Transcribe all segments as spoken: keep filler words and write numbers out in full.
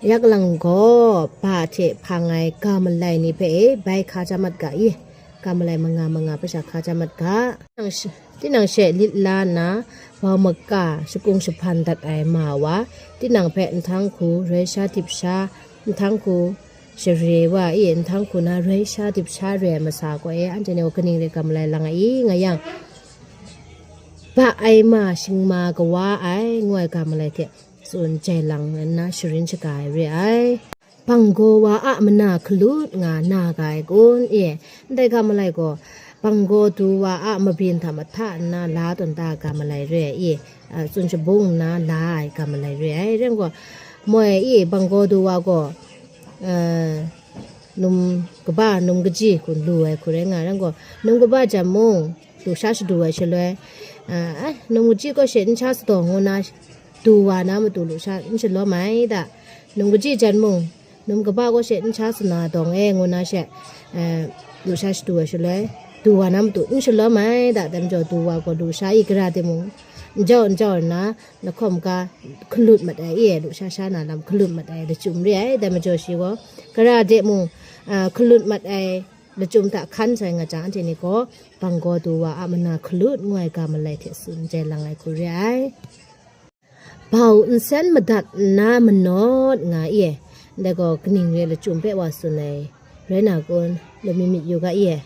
Yak lang gaw ba hte hpang ai ga malai ni hpe e bai hka ja mat ga i, ga malai manga manga hpe sha hka ja mat ga. Tinang she, tinang she lit la nna, bau maka shakung shahpan dat ai ma wa, tinang hpe nhtang hku rai sha dip sha, nhtang hku share wa i, nhtang hku na rai sha dip sha re ai masa gaw e, anhte ni gaw kaning re ga malai lang ai i, nga yang, ba ai ma shingma kawa ai, ngu ai ga malai hte tsun jai lang nna sharin shaga ai re ai. Banggaw wa a mana hkalut nga na ga ai kun? E, ndai ga malai gaw, banggaw du wa a mabyin hta mahta nna la tawn da ga malai re ai, e, a, tsun shabung nna la ai ga malai re ai. Ren gaw, moi e, banggaw du wa gaw, a, num kaba, num kaji kun lu ai hku rai nga, ren gaw, num kaba jan mung, lusha shadu ai shaloi, a, ai, num kaji kaw she n sha sadawng ngu na, du wa na matu lusha n shalawm ai da, num kaji jan mung, num kaba kaw she n sha suna dawng e ngu na she, eh, lusha shadu ai shaloi, du wa na matu n shalawm ai da, dai majaw du wa gaw lusha i gara de mung, n jau n jau nna, lahkawm ga hkalut mat ai, e, lusha sha na lam hkalut mat ai lachyum re ai, dai majaw shi gaw, gara de mung, a, hkalut mat ai lachyum hta hkan sai nga jang, anhte ni gaw, banggaw du wa a mana hkalut ngu ai ga malai hte tsun jai lang ai hku re ai. Bau nsen madat nna manawt nga i e, ndai gaw kaning re lachyum hpe wa tsun ai rai na kun, lami myit yu ga i e.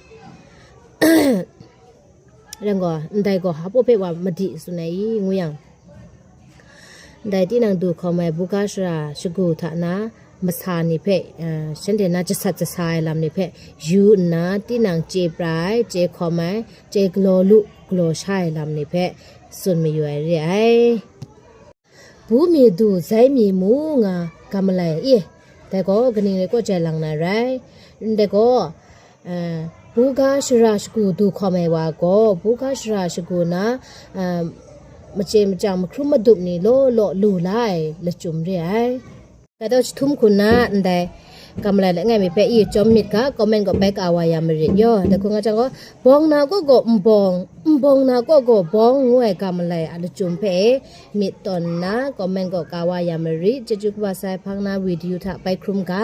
Ren gaw, ndai gaw hpa hpe wa madi tsun ai i, ngu yang, ndai tinang du hkawm ai buga shara shagu hta na masa ni hpe, eh, shanhte na jasat jasa ai lam ni hpe yu nna, tinang chye pra ai, chye hkawm ai, chye galaw lu, galaw sha ai lam ni hpe tsun mayu ai re ai. Bu mi du zai mi mu nga ga malai i, dai gaw kaning rai kaw jai lang na rai? Ndai gaw, eh, buga shara shagu du hkawm ai wa gaw, buga shara shagu na, eh, machye machyang mahkrum madup ni law law lu la ai lachyum re ai. Dai gaw jahtum hku na ndai ga malai langai mi hpe i chyawm myit ga, comment gaw bai ka wa ya marit yaw. Dai hku nga jang gaw, bawng na kaw gaw n bawng, n bawng na kaw gaw bawng ngu ai ga malai a lachyum hpe e myit tawn nna, comment gaw ka wa ya marit. Chyeju kaba sai, hpang na video hta bai hkrum ga.